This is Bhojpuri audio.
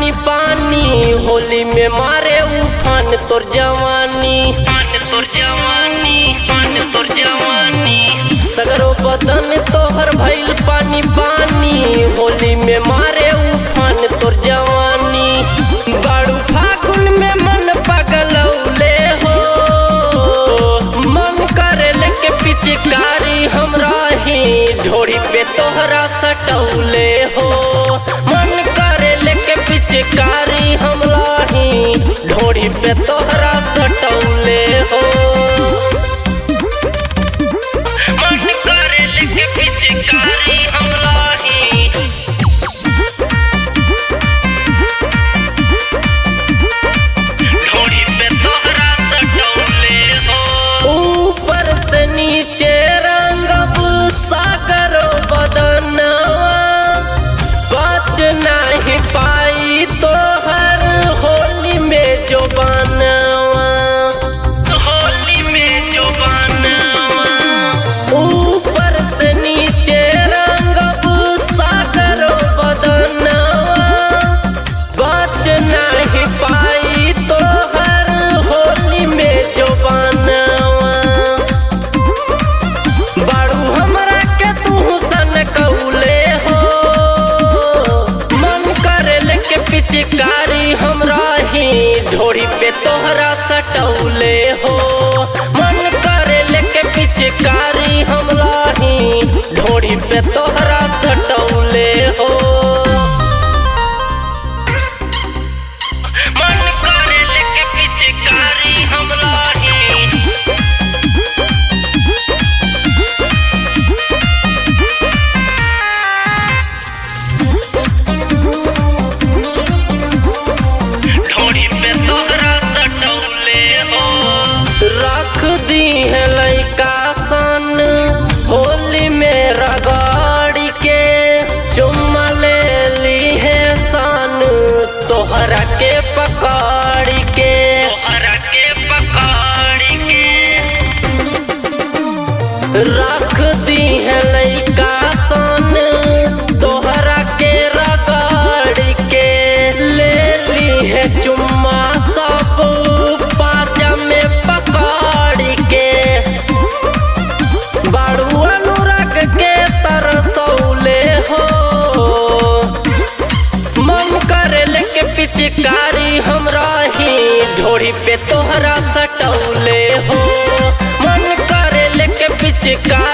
पानी पानी, होली में मारे उफान तोर जवानी, पान तोर जवानी, पान तोर जवानी। सगरो बदन तोहर भइल पानी पानी, होली में मारे उफान तोर जवानी। बाड़ू फागुन में मन पगलौले हो, मन करे लेके पिचकारी हमरा ही ढोरी पे तोहरा सटौले हो। मन करे लेके पिचकारी हमरा ही ढोरी पे तोहरा सटौले हो। मन करे लेके पिचकारी हमरा ही। ढोरी पे तोहरा सटौले हो। ऊपर से नीचे रंगब सागरो बदनवा, बच नहीं पाई तोहर होली में जो बनवा, होली में जो बनवा। ऊपर से नीचे रंगब सागरो बदनवा, बच नहीं पाई तोहर होली में जो बनवा। बाड़ू हमरा के तू सन कौले हो, मन करे लेके पिचकारी हमरा ही ढोरी पे तोहरा सटौले हो। मन करे लेके पिचकारी हमरा ही ढोरी पे तोहरा सटौले हो। मन करे लेके पिचकारी हमरा ही। ढोरी पे तोहरा सटौले हो। रख दी है लैका सन होली में रगड़ के, चुम्मा ले ली है सन तोहरा के पकड़ के, तोहरा के पकड़ के। रख दी है लैका सन तोहरा के रगड़ के, ले ली है चुम्मा सब पाचा में पकड़ के। बाड़ू अनुराग के तरसौले हो, मन करे लेके पिचकारी हमरा ही ढोरी पे तोहरा सटौले हो। मन करे लेके पिचकारी